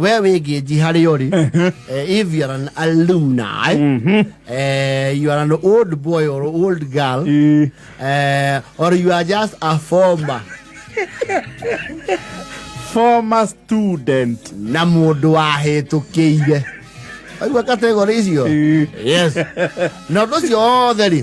We wĩ ngĩnji harĩa ũrĩ, if you are an alumni, you are an old boy or old girl, or you are just a former Former student. Na mũndũ wahĩtũkĩire, waigua category icio? Yes, na ũndũ ũcio wothe rĩ,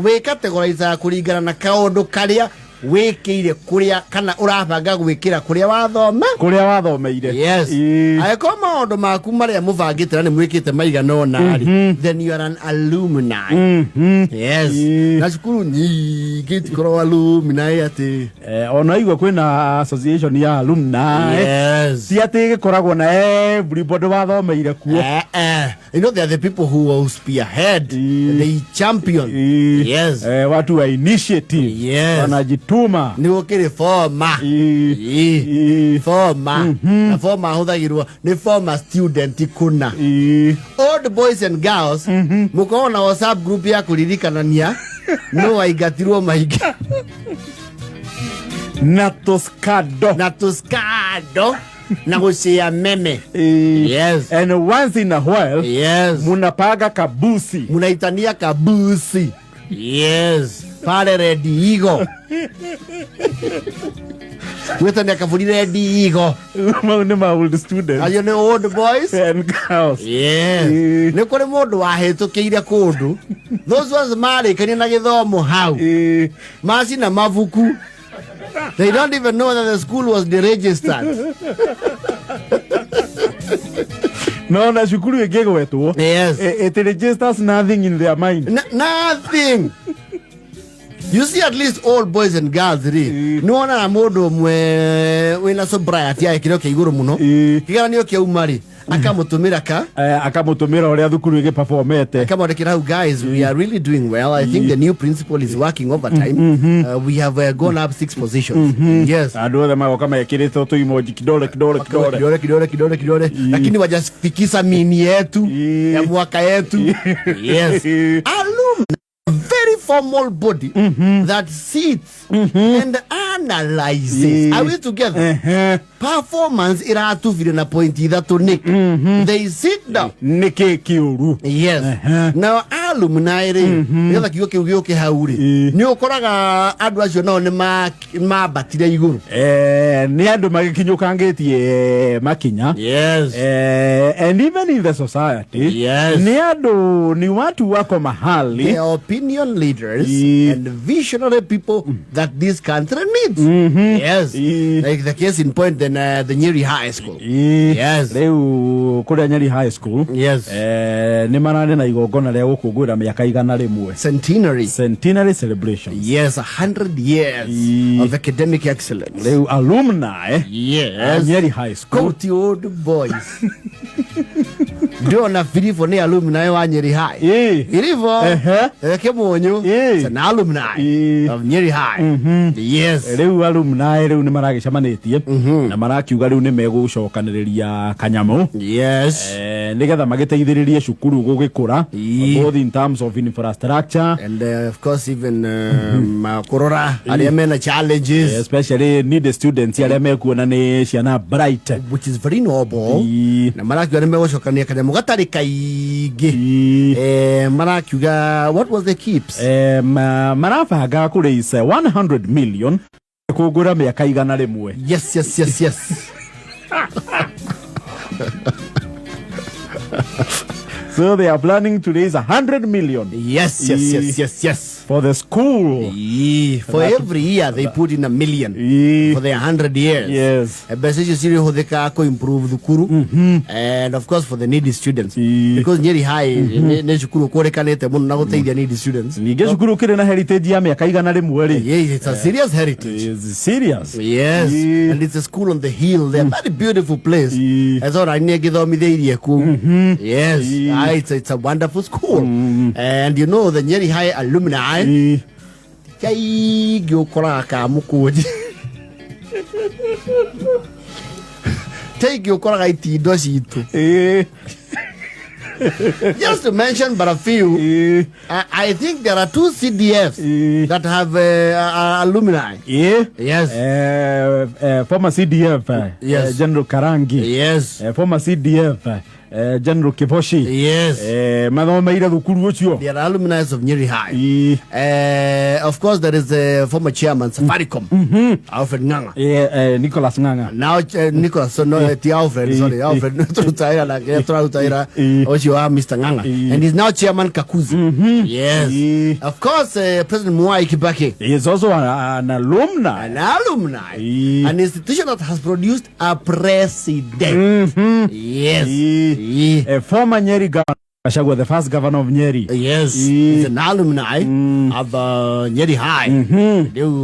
wĩ categorizaga kũringana na kaũndũ karĩa wĩkĩire kũrĩa kana ũrabanga gwĩkĩra kũrĩa wathoma. Kũrĩa wathomeire. Yes. Angĩkorwo maũndũ maku marĩa mũbangĩte na nĩ mwĩkĩte maigana ũna rĩ, then you are an alumni. Yes. Na cukuru nyingĩ itikoragwo alumni atĩ Ona igua kwĩna association ya alumni. Ti atĩ gĩkoragwo na everybody wathomeire kuo. You know, they are the people who will spearhead, they champion. Yes. Watu wa initiative. Wanajituma. Nĩ gũkĩrĩ former. Former na former ahũthagĩrwo nĩ former student kũna. Old boys and girls mũkoragwo na WhatsApp group ya kũririkanania no waingatirwo maingĩ. Na tũskado. Na tũskado na gũcĩa meme. Yes. And once in a while, munapanga kabusi. Munaitania kabusi, yes, pale Red Eagle, gwĩtania kaburi Red Eagle. Mau nĩ ma old students. Acio nĩ old boys and girls. Yes. Nĩ kũrĩ mũndũ wahĩtũkĩire kũndũ, those ones marĩkania na gĩthomo hau, macina mabuku, they don't even know that the school was deregistered. No na cukuru ĩngĩgwetwo, it registers nothing in their mind. Nothing. You see, at least all boys and girls rĩ, nĩ wonaga mũndũ ũmwe wĩna sobriety ya gĩkĩro kĩa igũrũ mũno, kĩgeranio kĩauma rĩ, akamũtũmĩra ka Akamũtũmĩra ũrĩa thukuru ĩgĩperformete. Akamwandĩkĩra hau, "Guys, we are really doing well. I think the new principal is working overtime. We have gone up six positions." Yes. Andũ othe magoka mekĩrĩtwo tũ emoji, kidole kidole kidole. Kidole kidole kidole kidole, lakini wajafikisa mini yetu ya mwaka yetu. Yes, alumni, very formal body that sits and analyzes. Are we together? Performance iratubire na point ithatũ nĩ they sit down. Nĩkĩ kĩũru? Yes. Nao alumni rĩ, nĩgetha kiugo kĩu gĩũke hau rĩ, nĩ ũkoraga andũ acio nao nĩ mambatire igũrũ. Nĩ andũ magĩkinyũkangĩtie makinya. And even in the society, nĩ andũ, ni watu wako mahali. They are opinion leaders and visionary people that this country needs. Yes. Like the case in point, then the Nyeri High School. Yes. Rĩu kũrĩa Nyeri High School, nĩ mararĩ na igongona rĩa gũkũngũĩra mĩaka 100. Centenary. Centenary celebrations. Yes, 100 years of academic excellence. Rĩu alumni a Nyeri High School. Kũu ti old boys. Ndĩrona Filipo nĩ alumni wa Nyeri High. Filipo. Kĩmũnyũ. It's an alumni of Nyeri High. Yes. Rĩu alumni rĩu nĩ maragĩcemanĩtie na marakiuga rĩu nĩ megũcokanĩrĩria kanyamũ, nĩgetha magĩteithĩrĩrie cukuru gũgĩkũra, both in terms of infrastructure and of course even kũrora arĩa mena challenges, especially need students arĩa mekuona nĩ ciana bright. Which is very noble. Na marakiuga nĩ megũcokania kanyamũ gatarĩ kaingĩ. Marakiuga, what was the keeps? Marabanga kũraise 100 million kũngũra mĩaka 100. Yes. So they are planning to raise 100 million Yes. for the school. For every year they put in a million for their 100 years. Mbeca icio cirĩhũthĩkaga kũ improve thukuru and of course for the needy students, because Nyeri High nĩ cukuru ũkũrĩkanĩte mũno na gũteithia needy students. Ningĩ cukuru kĩrĩ na heritage ya mĩaka 100 rĩ. Yes, it's a serious heritage. It's serious. Yes, and it's a school on the hill there, very beautiful place. And so nĩ ngĩthomithĩirie kũu. Yes, ah, it's a wonderful school. And you know the Nyeri High alumni, kaingĩ ũkoraga ka mũkũnji kaingĩ ũkoraga itindo citũ. Just to mention but a few, I think there are two CDFs that have alumni. Yes. Former CDF General Karangi. Former CDF General Kiboshi. Mathomeire thukuru ucio. They are alumni of Nyeri High. Of course, there is the former chairman, Safaricom, Alfred Nganga. Nicholas Nganga. Now, Nicholas, so no, ti Alfred, sorry, Alfred, turutaira na turutaira, ocio wa Mr. Nganga. And he's now chairman Kakuzi. Yes. Of course, President Mwai Kibaki. He is also an alumni. An alumni. An institution that has produced a president. Yes. A former Nyeri governor. Gachagua, the first governor of Nyeri. Yes, he's an alumni of Nyeri High,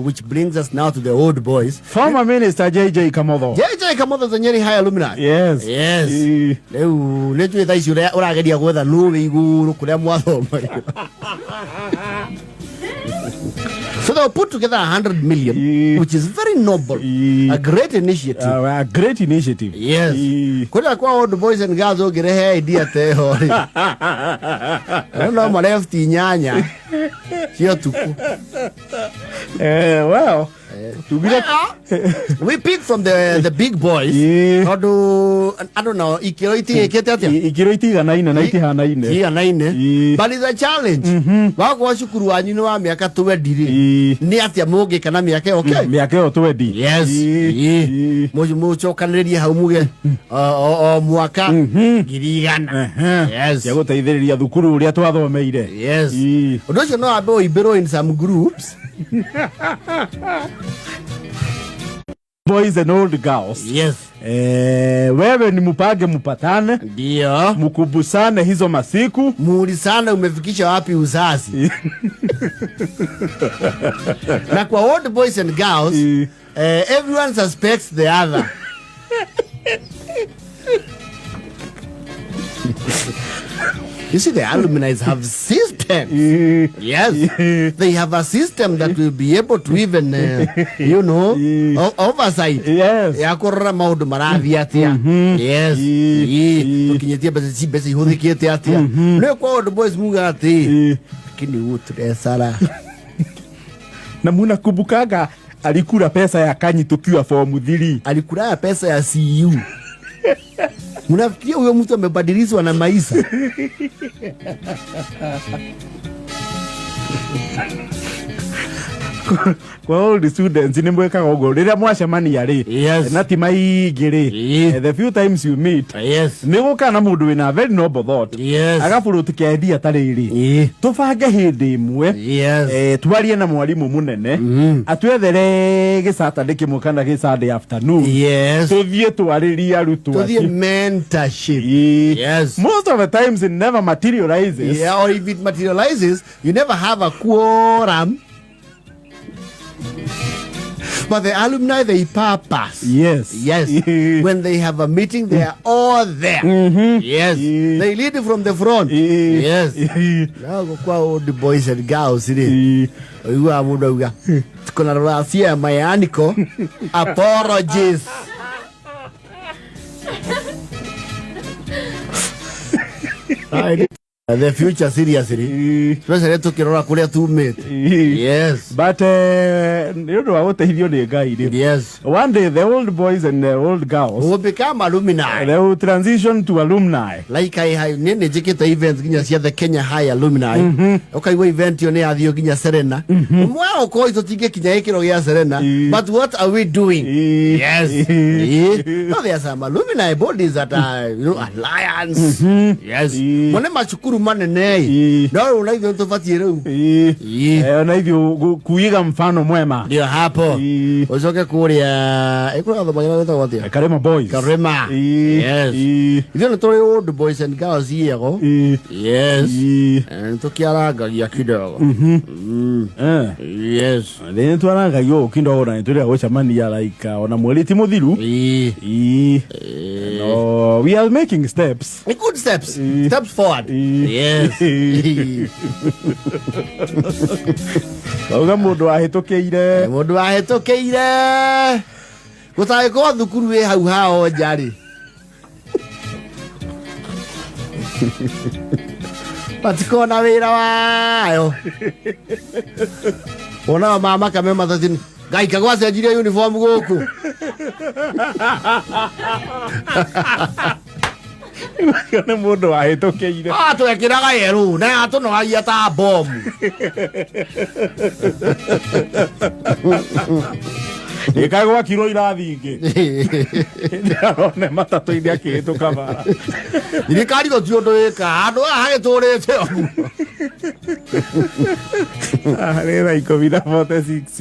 which brings us now to the old boys. Former Minister JJ Kamotho. JJ Kamotho is a Nyeri High alumni. Yes. Yes. Rĩu nĩ njũĩ thaa ici ũrĩa ũrageria gwetha nũ wĩ igũrũ kũrĩa mwathoma. So they put together 100 million, which is very noble, a great initiative. A great initiative. Yes. Kũrĩa kwa old boys and girls ũngĩrehe idea ta ĩyo rĩ, no marefti inyanya cia ũtukũ. Well, tugire We pick from the big boys tondũ I don't know ikĩro itigĩkĩte atĩa. Ikĩro itiganaine na itihanaine. Itiganaine. But it's a challenge. Wakorwo cukuru wanyu nĩ wa mĩaka 20 rĩ, nĩ atĩa mũngĩka na mĩaka ĩyo, okay? Mĩaka ĩyo 20. Yes. Mũcokanĩrĩrie hau muge o mwaka 100,000. Yes. Cia gũteithĩrĩria thukuru ũrĩa twathomeire. Yes. Ũndũ ũcio no wambe ũimbĩrwo in some groups. Boys and old girls. Yes. Wewe ni mupange mupatane. Ndio. Mukubusane hizo masiku. Muulisane umefikisha wapi uzazi. Na kwa old boys and girls, everyone suspects the other. You see, the alumni have systems. Yes. They have a system that will be able to even, you know, oversight. Yes. Ya kũrora maũndũ marathiĩ atĩa. Yes. Tũkinyĩtie mbeca ici, mbeca ihũthĩkĩte atĩa. Nĩ kwa old boys muga atĩ, lakini huu tũresara. Na munakumbukaga alikula pesa ya kanyi tukiwa form 3. Alikula pesa ya CU. Mnafikiria huyo mtu amebadilishwa na maisha? Kwa all the students ni mwekaga ũguo rĩrĩa mwacemania rĩ, na ti maingĩ rĩ, the few times you meet, nĩ gũkaga na mũndũ wĩna very noble thought, agabũrũtũkia idea ta rĩrĩ, tũbange hĩndĩ ĩmwe, twarie na mwarimũ mũnene, atwethere gĩ-Saturday kĩmwe kana gĩ-Sunday afternoon, tũthiĩ twarĩrie arutwo Tũthiĩ acio. Mentorship. Yes. Most of the times it never materializes. Yeah, or if it materializes, you never have a quorum. But the alumni, they purpose. Yes. Yes. When they have a meeting, they are all there. Yes. They lead from the front. Yes. Now, kwa old boys and girls, ri. Uigua mundu auga, tuko na ruracia mayaniko. Apologies. I the future seriously. Especially tukirora kuria tumite. Yes. But nĩ ũndũ wa gũteithio nĩ Ngai rĩ. Yes. One day the old boys and the old girls will become alumni. They will transition to alumni. Like I have nĩ njĩkĩte events nginya cia the Kenya High Alumni. Ũkaigua event ĩyo nĩ yathio nginya Serena. Ũmwe wao ko tũtingĩkinya gĩkĩro gĩa Serena. But what are we doing? Yes. No, there are some alumni bodies that are, you know, alliance. Yes. Mone macukuru manene. No, ona ithuĩ tũbatiĩ rĩu. Ona ithuĩ kuiga mfano mwema. Ndio hapo. Ucoke kũrĩa ĩkũrĩa gĩthomo gĩtagwo atĩa? Karema Boys. Karema. Yes. Ithuĩ nĩ tũrĩ old boys and girls yego. Yes. Tũkĩarangagia kidogo. Yes. Nĩ twarangagia ũũ kidogo na nĩ tũrĩa gũcemania like ona mweri ti mũthiru. No, we are making steps. Good steps. Steps forward. Yes. Auga mũndũ wahĩtũkĩire. Mũndũ wahĩtũkĩire. Gũtangĩkorwo thukuru ĩ hau hao nja rĩ. Matikona wĩra wayo. Onao mama kame matatini. Ngai kagwacenjirie uniform gũkũ. Nĩ mũndũ wahĩtũkĩire. Ah, twekĩraga yerũ na yatũnogagia ta bomu. Ĩkaĩ gwakirwo irathi ingĩ. Arone matatũ-inĩ akĩhĩtũka bara. Thirikari gũtirĩ ũndũ ĩka handũ haha hagĩtũrĩte ũguo. Arĩ thaa 10:46.